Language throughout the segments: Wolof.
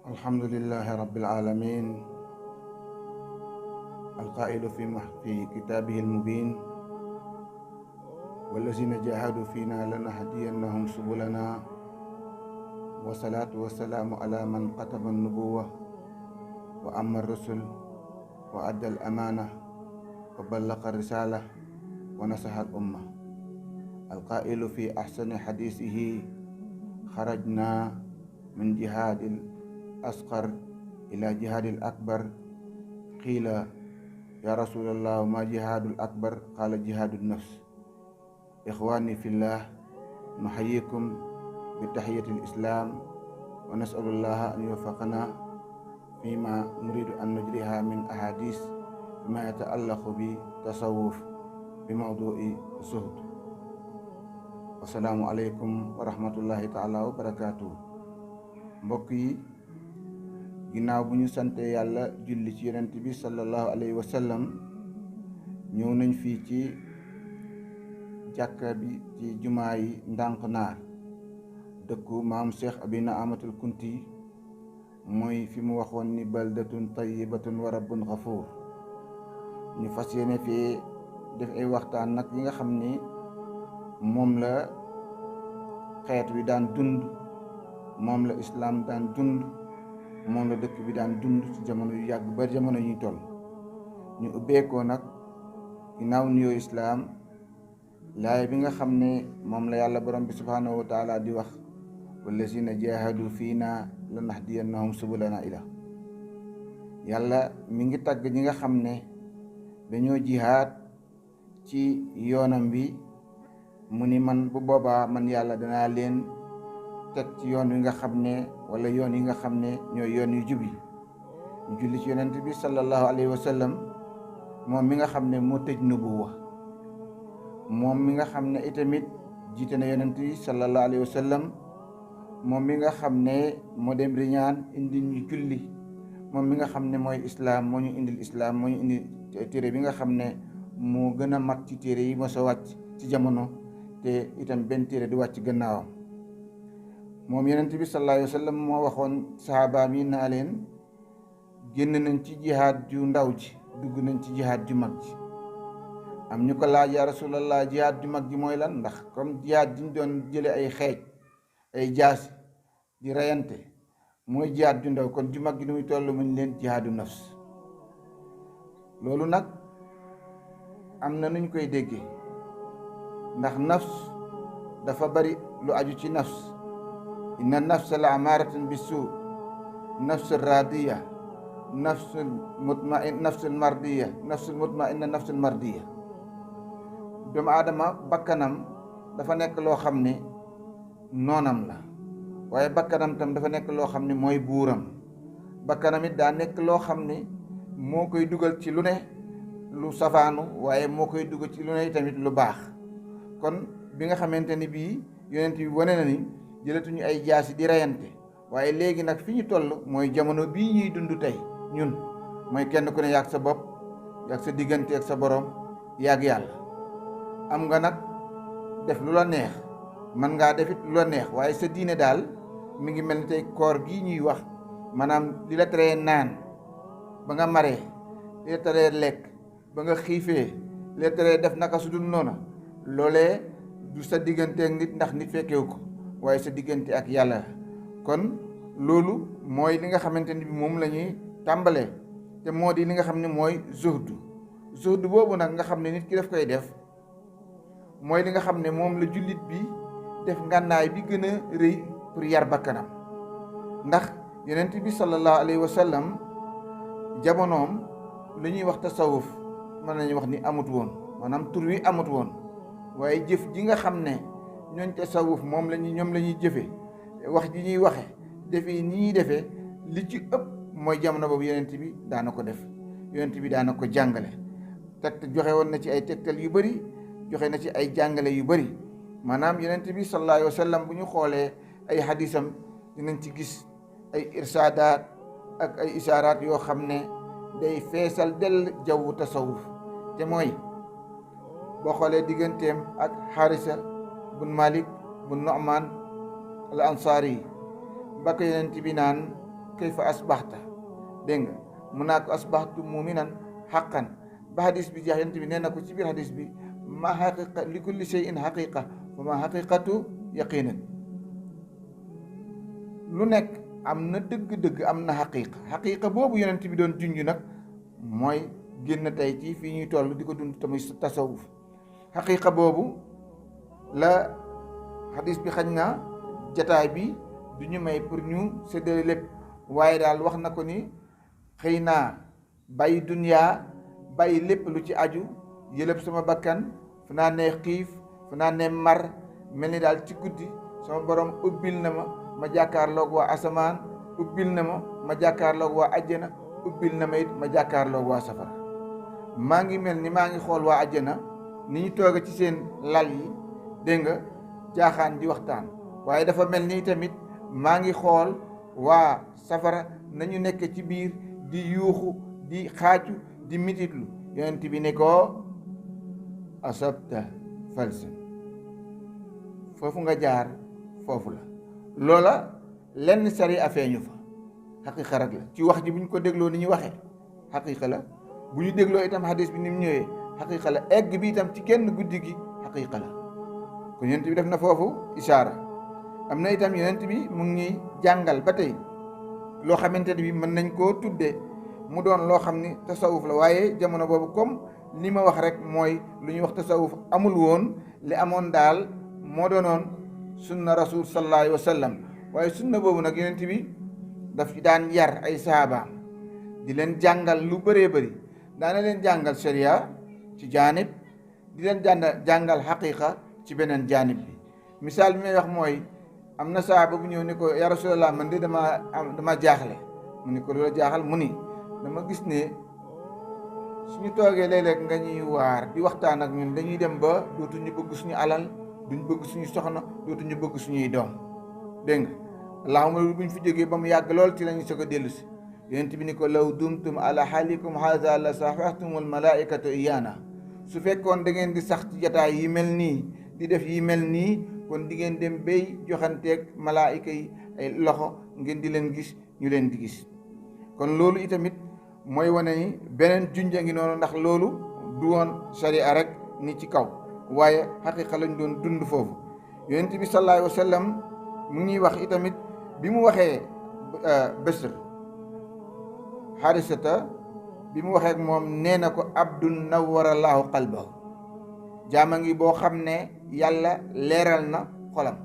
الحمد لله رب العالمين القائل في كتابه المبين والذين جاهدوا فينا لنهدينهم سبلنا والصلاة والسلام على من كتب النبوة وأما الرسل وأدى الأمانة وبلغ الرسالة ونصح الأمة القائل في أحسن حديثه خرجنا من جهاد الأصغر إلى جهاد الأكبر قيل يا رسول الله ما جهاد الأكبر قال جهاد النفس إخواني في الله نحييكم بتحية الإسلام ونسأل الله أن يوفقنا فيما نريد أن نجريها من أحاديث فيما يتعلق بالتصوف بموضوع الزهد. السلام عليكم ورحمة الله تعالى وبركاته. mbokk yi ginnaaw bu ñu sante yàlla julli ci yonent bi sallallahu alayhi wa sallam ñëw nañ fii ci jàkka bi ci jumaa yi ndànk naar dëkku maam Cheikh Abina Amatul Kunti mooy fi mu waxoon ni baldatun tayyibatun wa rabbun xafuur. ñu fas yéene fii def ay waxtaan nag yi nga xam ni moom la xeet wi daan dund, moom la islaam daan dund, moom la dëkk bi daan dund ci jamono yu yàgg ba jamono ñuy toll. ñu ubbeekoo nag ginnaaw nuyoo islaam laay bi nga xam ne moom la yàlla borom bi subhaanahu wa taala di wax wallazina jahadu fiina lanahdiyannahum subulana ila. yàlla mi ngi tagg ñi nga xam ne dañoo jihaad ci yoonam bi mu ni man bu boobaa man yàlla danaa leen teg ci yoon wi nga xam ne wala yoon yi nga xam ne ñooy yoon yu jub yi. ñu julli ci yonent bi sallallahu alayhi wa sallam moom mi nga xam ne moo tëj nubuwa, moom mi nga xam ne itamit jiite na yonent yi sallallahu alayhi wa sallam, moom mi nga xam ne moo dem riñaan indi ñu julli, moom mi nga xam ne mooy islaam moo ñu indil islaam, moo ñu indi téere bi nga xam ne moo gën a mat ci téere yi mos a wàcc ci jamono te itam benn téere di wàcc gannaawam. moom yonent bi sallallahu alayhi wa sallam moo waxoon sahabaam yi naa leen génn nañ ci jihaad ju ndaw ji dugg nañ ci jihaad ju mag ji. am ñu ko laaj ya rasulallah jihaad ju mag ji mooy lan, ndax comme jihaad ji ñu doon jële ay xeej ay jaasi di reyante mooy jihaad ju ndaw, kon ju mag ji nu muy toll muñ leen jihaadu nafs. loolu nag am na nuñ koy déggee, ndax nafs dafa bari lu aju ci nafs. inna nafsa la amaratun bisu, nafsul radiya, nafsul mutmain, nafsul mardiya, nafsul mutmainna, nafsul mardiya. doomu aadama bakkanam dafa nekk loo xam ne noonam la, waaye bakkanam tam dafa nekk loo xam ne mooy buuram. bakkanam it daa nekk loo xam ne moo koy dugal ci lu ne lu safaanu, waaye moo koy dugal ci lu ne tamit lu baax. kon bi nga xamante ni bii yonent bi wane na ni jëlatuñu ay jaasi di reyante, waaye léegi nag fi ñu toll mooy jamono bii ñuy dund tey ñun, mooy kenn ku ne yaag sa bopp, yaag sa diggante ak sa borom, yaag yàlla. am nga nag def lu la neex, mën ngaa defit lu la neex, waaye sa diine daal mi ngi mel ni tey koor gii ñuy wax, maanaam li la teree naan ba nga maree, li la teree lekk ba nga xiifee, li la teree def naka su dul noona, loolee du sa diggante ak nit ndax nit fekkewu ko, waaye sa diggante ak yàlla. kon loolu mooy li nga xamante ni bi moom la ñuy tàmbalee, te moo di li nga xam ne mooy zuhdu. zuhdu boobu nag nga xam ne nit ki daf koy def mooy li nga xam ne moom la jullit bi def ngànnaay bi gën a rëy pour yar bakkanam. ndax yonent bi sallallahu alayhi wa sallam jamonoom lu ñuy wax tasawuf mën nañu wax ni amut woon, maanaam tur wi amut woon, waaye jëf ji nga xam ne ñooñ tasawuf ñoom la ñuy jëfe, wax ji ñuy waxe, defe ni ñuy defee, li ci ëpp mooy jamono boobu yonent bi daana ko def, yonent bi daana ko jàngale. teg joxe woon na ci ay tegtal yu bëri, joxe na ci ay jàngale yu bëri. maanaam yonent bi sallallahu alayhi wa sallam bu ñu xoolee ay hadisam dinañ ci gis ay irsaadaat ak ay isaaraat yoo xam ne day feesal dell jawwu tasawuf. te mooy boo xoolee digganteem ak Xaarisa bun Malik bun Nu'man al ansaari ba ko yonent bi naan kayfa asbaxta dégg nga mun naa ko asbaxtu muminan xaqan ba hadis bi jeex yonent bi nee na ko ci biir hadis bi ma xaqiqa li kulli shay'in xaqiqa wa ma xaqiqatu yaqinan lu nekk am na dëgg-dëgg am na xaqiqa boobu yonent bi doon junj nag mooy génn tey ci fii ñuy toll di ko dund tamit tasawuf xaqiqa boobu la hadis bi xañ na jataay bi du ñu may pour ñu séddale lépp waaye daal wax na ko ni xëy naa bàyyi duniyaa bàyyi lépp lu ci aju yëlëb sama bakkan fu naa ne xiif fu naa ne mar mel ni daal ci guddi sama borom ubbil na ma jàkkaarloog waa asamaan ubbil na ma jàkkaarloog waa ajjana ubbil na ma it ma jàkkaarloog waa safara maa ngi mel ni maa ngi xool waa ajjana ni ñu tooga ci seen lal yi dégg nga jaaxaan di waxtaan waaye dafa mel ni tamit maa ngi xool waa safara nañu nekk ci biir di yuuxu di xaacu di mititlu yonent bi ne ko asabta falsan foofu nga jaar foofu la loola lenn sari a feeñu fa xaqiqa rek la ci wax ji bu ñu ko dégloo ni ñu waxee xaqiqa la bu ñu dégloo itam hadis bi ni mu ñëwee xaqiqa la egg bi itam ci kenn guddi gi xaqiqa la kon yonent bi def na foofu ishaara am na itam yonent bi mu ngi jàngal ba tey loo xamante ne bi mën nañ koo tuddee mu doon loo xam ni tasawuf la waaye jamono boobu comme li ma wax rek mooy lu ñuy wax tasawuf amul woon li amoon daal moo doonoon sunna rasul sallallahu alayhi wa sallam waaye sunna boobu nag yonent bi daf ci daan yar ay saabaam di leen jàngal lu bëree bëri daana leen jàngal sharia ci jaanib di leen jàngal xaqiqa ci beneen jaanib bi misaal bi may wax mooy am na saaba bu ñëw ni ko ya rasulallah man de dama jaaxle mu ni ko loola jaaxal mu ni dama gis ne suñu toogee léeg-léeg nga ñuy waar di waxtaan ak ñun dañuy dem ba dootuñu bëgg suñu alal duñ bëgg suñu soxna dootuñu bëgg suñuy doom dégg nga allahuma loolu buñ fi jógee ba mu yàgg lool ci lañu soog a dellu si yonent bi ni ko law dumtum ala xaalikum haza la safaxtumul malaikatu iyana su fekkoon da ngeen di sax ci jataay yi mel nii di def yi mel nii kon di ngeen dem bay joxanteeg malaayika yi ay loxo ngeen di leen gis ñu leen di gis kon loolu itamit mooy wane ni beneen junja ngi noonu ndax loolu du woon sharia rek ni ci kaw waaye xaqiqa lañ doon dund foofu yonent bi sallallahu alayhi wa sallam mu ngi wax itamit bi mu waxee Bisr Xaarisata bi mu waxee ak moom nee na ko abdun nawwarallahu qalbahu jaama ngi boo xam ne yàlla leeral na xolam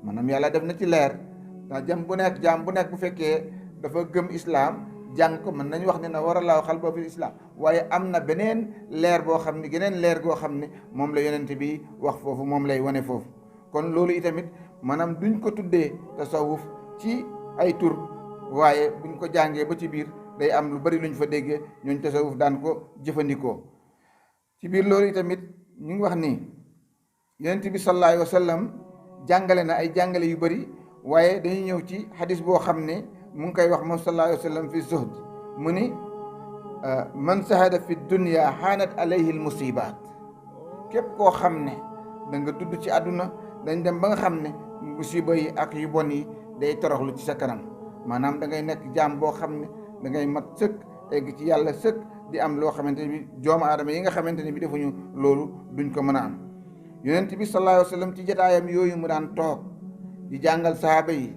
maanaam yàlla def na ci leer ndax jaam bu nekk bu fekkee dafa gëm islaam jàng ko mën nañu wax ne na waralaahu qalbahu fil islaam waaye am na beneen leer boo xam ne geneen leer goo xam ne moom la yonent bi wax foofu moom lay wane foofu kon loolu itamit maanaam duñ ko tuddee tasawuf ci ay tur waaye buñ ko jàngee ba ci biir day am lu bari luñ fa déggee ñooñ tasawuf daan ko jëfandikoo ci biir loolu itamit ñu ngi wax ni yonent bi sallallahu alayhi wa sallam jàngale na ay jàngale yu bari waaye dañuy ñëw ci xadis boo xam ne mu ngi koy wax moom sallallahu alayhi wa sallam fi zuhd mu ni man sahada fi dunya xaanat alayhi al musibaat képp koo xam ne da nga dudd ci àdduna dañ dem ba nga xam ne musiba yi ak yu bon yi day toroxlu ci sa kanam maanaam da ngay nekk jaam boo xam ne da ngay mat sëkk egg ci yàlla sëkk di am loo xamante ne bi doomu aadama yi nga xamante ne bi defuñu loolu duñ ko mën a am yonent bi sallallahu alayhi wa sallam ci jotaayam yooyu mu daan toog di jàngal sahaaba yi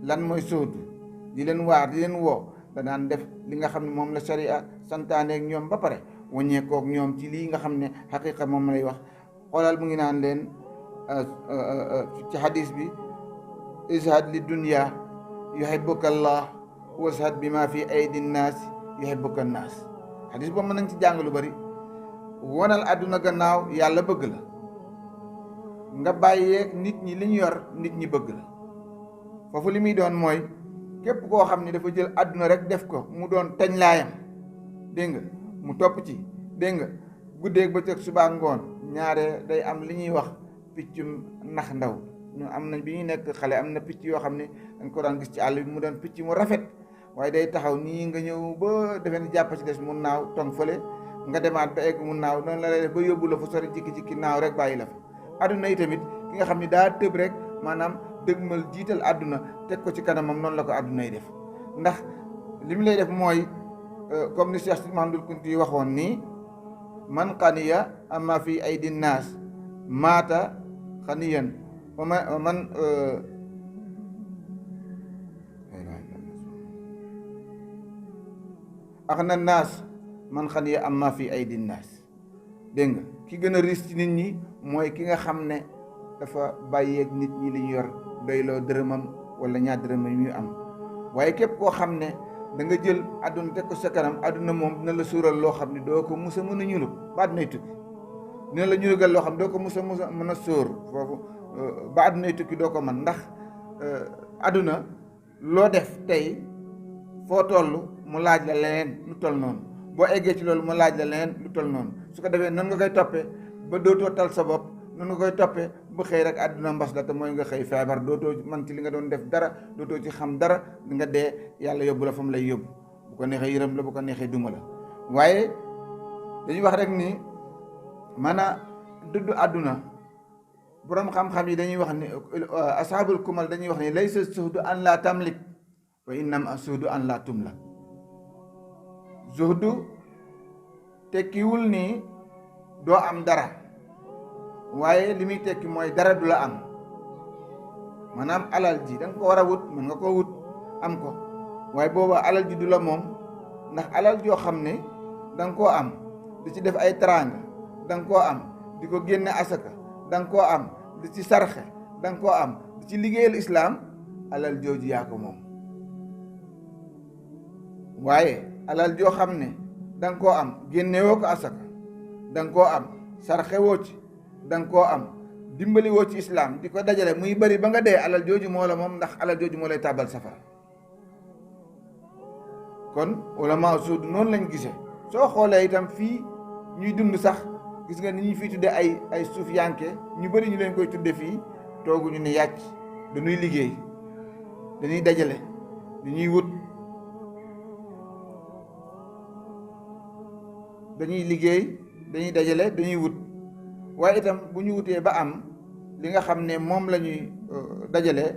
lan mooy sóodu di leen waar di leen woo da daan def li nga xam ne moom la sharia santaaneeg ñoom ba pare waññeekook ñoom ci lii nga xam ne xaqiqa moom lay wax xoolal mu ngi naan leen ci hadis bi ishad li dunya yuhibbuka allah washad bi ma fi aydi nnaas yuhibbuka nnaas hadis boobu mën nañ ci jàng lu bari wonal àdduna gannaaw yàlla bëgg la nga bàyyeeg nit ñi li ñu yor nit ñi bëgg la foofu li muy doon mooy képp koo xam ne dafa jël àdduna rek def ko mu doon teñ laayam dégg nga mu topp ci dégg nga guddeeg bëccëg subaa ngoon ñaare day am li ñuy wax piccum nax ndaw ñu am na bi ñuy nekk xale am na picc yoo xam ne dañ ko daan gis ci àll bi mu doon picc mu rafet waaye day taxaw nii nga ñëw ba defe ne jàpp ci des mu naaw tong fële nga demaat ba egg mu naaw noonu la lay def ba yóbbu la fu sori jikki-jikki naaw rek bàyyi la fa àdduna yi tamit ki nga xam ne daa tëb rek maanaam dëgmal jiital àdduna teg ko ci kanamam noonu la ko àdduna yi def ndax li mu lay def mooy comme ni Cheikh Sidi Mahamadul Kunti waxoon nii man xaniya amma fi aydi naas maata xaniyan wa man axna naas man xaniya amma fi aydi naas. dégg nga ki gën a riis ci nit ñi mooy ki nga xam ne dafa bàyyeeg nit ñi li ñu yor doyloo dërëmam wala ñaar dërëmam yu am. waaye képp koo xam ne da nga jël àdduna teg ko sa kanam àdduna moom dina la suural loo xam ne doo ko mus a mën a ñulug ba àddunay tukki dina la ñulugal loo xam ne doo ko mus a mën a sóor foofu ba àddunay tukki doo ko mën ndax àdduna loo def tey foo toll mu laaj la leneen lu toll noonu boo eggee ci loolu mu laaj la leneen lu toll noonu su ko defee noonu nga koy toppee ba dootoo tal sa bopp noonu nga koy toppee bu xëy rek àdduna mbas la te mooy nga xëy feebar dootoo man ci li nga doon def dara dootoo ci xam dara di nga dee yàlla yóbbu la fa mu lay yóbbu bu ko neexee yërëm la bu ko neexee duma la. waaye dañuy wax rek ni maanaam dëddu àdduna boroom xam-xam yi dañuy wax ni ashaabul kumal dañuy wax ni laysa suhdu an la tamlik wa innama suhdu an la tumla. zuhdu tekkiwul ni doo am dara waaye li muy tekki mooy dara du la am maanaam alal ji da nga ko war a wut mën nga koo wut am ko waaye booba alal ji du la moom ndax alal joo xam ne da nga koo am di ci def ay teraanga da nga koo am di ko génne asaka da nga koo am di ci sarxe da nga koo am di ci liggéeyal islaam alal jooju yaa ko moom. waaye alal joo xam ne da nga koo am génnewoo ko asaka da nga koo am sarxe woo ci da nga koo am dimbali woo ci islaam di ko dajale muy bari ba nga dee alal jooju moo la moom ndax alal jooju moo lay tàbbal safara. kon ulama suud noonu lañ gisee soo xoolee itam fii ñuy dund sax gis nga ni ñu fii tudde ay suuf yanke ñu bari ñu leen koy tudde fii tooguñu ne yàcc dañuy liggéey dañuy dajale dañuy wut dañuy liggéey dañuy dajale dañuy wut waaye itam bu ñu wutee ba am li nga xam ne moom la ñuy dajale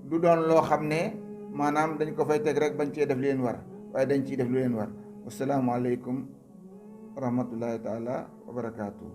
du doon loo xam ne maanaam dañ ko fay teg rek bañ cee def li leen war waaye dañ ciy def lu leen war. Wasalaamu aleykum wa rahmatullahi taala wa barakaatu.